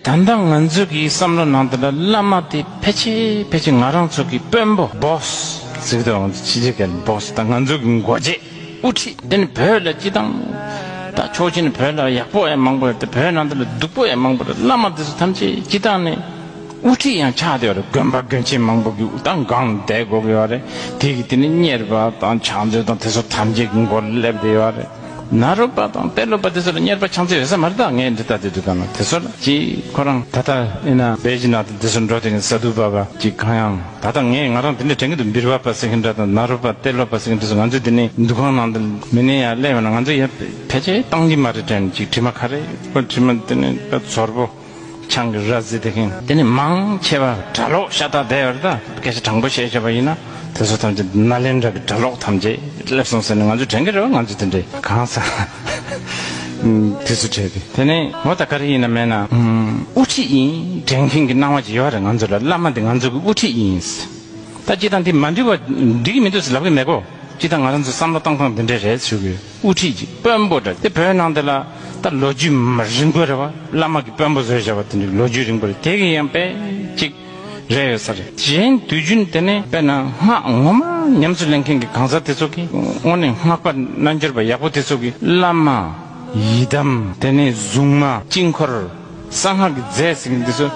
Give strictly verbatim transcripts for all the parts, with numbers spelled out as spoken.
ད་ལྟ་ང་ཚོ་གི་བསམ་བློ་ནང་དུ་ལ་བླ་མ་དེ་ཕལ་ཆེར་ཕལ་ཆེར་ང་རང་ཚོ་གི་དཔོན་པོ་བོ་སི་ཟེར་གི་འདུག་ཕྱི་རྒྱལ་གྱི་བོ་སི་དང་ང་ཚོ་གི་འགོ་བྱེད་དབུ་ཁྲིད། དེ་ནི་བོད་ལ་སྤྱི་བཏང་ད་ཕྱོགས་ཆེན་བོད་ལ་ཡག་པོ་ཡང་མང་པོ་ཡོད་དེ། བོད་ནང་དུ་ལ་སྡུག་པོ་ཡང་མང་པོ་རེད། བླ་མ་དེ་ཚོ་ཐམས་ཅད་སྤྱི་བཏང་ནས་དབུ་ཁྲིད་ཡང་ཆགས་བསྡད་ཡོད་རེད། དགོན་པ་དགོན་ཆེན་མང་པོ་གི་ད་སྒང་ལ་བསྡད་དགོས་ཀྱི་ཡོད་རེད། དེ་གི་དེ་ནི་གཉེར་པ་དང་ཕྱག་མཛོད་དང་དེ་ཚོ་ཐམས་ཅད་ཀྱི་མགོ་ལ་སླེབས་བསྡད་ཡོད་རེད། ནཱ་རོ་པ་དང་ཏེ་ལོ་པ་དེ་ཚོ་ལ་གཉེར་པ་ཕྱག་མཛོད་ཡོད་ས་མ་རེད། ད་ངས་འདི་ལྟ་དེ་དུས་ག་ན་དེ་ཚོ་ལ་ཅིག་ཁོ་རང་ད་ལྟ་ཡིན་ན་པེ་ཅིན་ནང་དུ་དེ་ཚོ་འགྲོ་དེ་ནི་ས་དུ་པ་པ་ཅིག་གང་ཡང་ད་ལྟ་ངས་ང་རང་དེ་འདྲ་དྲན་གི་འདུག་འབིར་བ་པ་ཟེར་མཁན་འདྲ་དང་ནཱ་རོ་པ་ཏེ་ལོ་པ་ཟེར་མཁན་དེ་ཚོ་ང་ཚོས་དེ་ནི་འདུ་ཁང་ནང་དུ་མི་ནས་ཡར་སླེབས་ཡོང་ན་ང་ཚོ་ཡར་ཕལ་ཆེར་བཏང་གི་མ་རེད་དྲན། ཅིག་དྲི་མ་ག་རེ་ཁོ་དྲི་མ་དེ་ནི་ད་ཚོར་པོ། ཆང་གི་ར་བཟི་དེ་མཁན་དེ་ནི་མང་ཆེ་བ་གྲྭ་ལོག་ཤ་སྟག་བསྡད་ཡོད་རེད། ད་སྐད་ཆ་དྲང་པོ་བཤད་བྱས་པ་ཡིན་ན་དེ་ཚོ་ཐམས་ཅད་ནཱ་ལེནྡྲ་གི་གྲྭ་ལོག་ཐམས་ཅད་སླེབས་སོང་ཟེར་ནས་ང་ཚོ་དྲན་གི་རེད་བ། ང་ཚོ་དེ་འདྲའི་གང་ཟག་དེ་ཚོ་བྲལ་ཏེ་དེ་ནས་ངོ་ད་ག་རེ་ཡིན་ན་མེད་ན་དབུ་ཁྲིད་ཡིན་དྲན་མཁན་གྱི་སྣང་བ་ཅིག་ཡོད་རེད། ང་ཚོ་ལ་བླ་མ་འདི་ང་ཚོ་གི་དབུ་ཁྲིད་ཡིན། ད་སྤྱིར་བཏང་འདི་མ་འགྲིག་པ་འགྲིག་གི་མི་འདུག་ཟེར་ལབ་གི་མེད་གོ། སྤྱིར་བཏང་ང་རང་ཚོ་བསམ་བློ་བཏང་སྟངས་འདི་འདྲས་རེད་ཞུ་གི། དབུ་ཁྲིད་ཅིག་དཔོན་པོ་འདྲ་དེ་བོད་ནང་འདི་ལ་ད་ལོ་རྒྱུས་མ་རིང་པོ་རེད་བ། བླ་མ་གི་དཔོན་པོ་བཟོས་བཞག་པ་དེ་འདྲའི་ལོ་རྒྱུས་རིང་པོ་རེད། དེ་གི་ཡང་དཔེ་ཅིག་རེད་ཡོད་ས་རེད། གཞན་དུས་རྒྱུན་དེ་ནས་དཔེར་ན་སྔགས་ངོ་མ་ཉམས་སུ་ལེན་མཁན་གྱི་གང་ཟག་དེ་ཚོ་གིས་དངོས་གནས་སྔགས་པ་རྣལ་འབྱོར་པ་ཡག་པོ་དེ་ཚོ་གིས་བླ་མ་ཡི་དམ་དེ་ནས་གཟུངས་མ་དཀྱིལ་འཁོར་གསང་སྔགས་ཀྱི་རྫས་ཟེར་མཁན་དེ་ཚོ་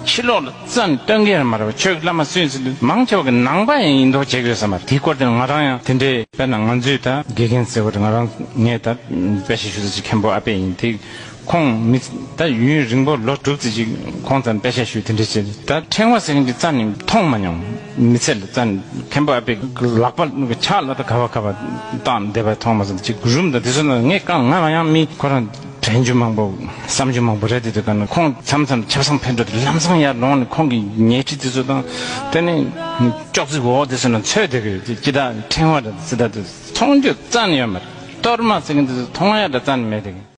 ཕྱི་ལོགས་ལ་རྩ་ནས་སྟོན་གྱི་ཡོད་མ་རེད་བ། ཆོས་ཀྱི་བླ་མ་སུ་ཡིན་ཟེར་དུས་མང་ཆེ་བ་གི་ནང་པ་ཡང་ཡིན་མདོག་བྱེད་ཀྱི་ཡོད་ས་མ་རེད། དེའི་སྐོར་དེ་ང་རང་ཡང་དེ་འདྲའི་དཔེར་ན་ང་ཚོས་ད་དགེ་རྒན་ཟེར་བ་དེ་ང་རང་ངས་ད་དཔེ་ཆ་ཞུ་ས་ཅིག་མཁན་པོ་ཨ་ཕ་ཡིན། དེ་ཁོང་མི་ད་ཡུན་རིང་པོ་ལོ་དྲུག་ཙམ་ཅིག་ཁོང་ཚོར་དཔེ་ཆ་ཞུས་དེ་འདྲ་བྱས། ད་ཕྲེང་བ་ཟེར་མཁན་དེ་རྩ་ནས་མཐོང་མ་མྱོང་། མི་ཚེ་ལ་རྩ་ནས་མཁན་པོ་ཨ་ཕའི་ལག་པ་ཕྱག་ལ་ད་ག་བ་ག་བ་བཏང་བསྡད་པ་མཐོང་མ་སོང་། ཅིག་རུམ་དང་དེ་ཚོ་ན་ངས་གང་ང་ལ་ཡང་མི་ཁོ་རང་དྲན་རྒྱུ་མང་པོ་བསམ་རྒྱུ་མང་པོ་རེད། དེ་དུས་ག་ན་ཁོང་མཚམས་མཚམས་ཆབ་གསང་ཕེབས་འགྲོ་དུས་ལམ་སང་ཡར་ལོངས་ནས་ཁོང་གི་ཉལ་ཁྲི་དེ་ཚོ་དང་དེ་ནས་ཅོག་ཙེ་འོག་དེ་ཚོ་ན་འཚོལ་བསྡད་ཀྱི་ཡོད། ཅི་ད་ཕྲེང་བ་རེད་ཟེར། ད་དུས་མཐོང་རྒྱུ་རྩ་ནས་ཡོད་མ་རེད། གཏོར་མ་ཟེར་མཁན་དེ་ཚོ་མཐོང་ཡ་འདྲ་རྩ་ནས་མེད་དེ།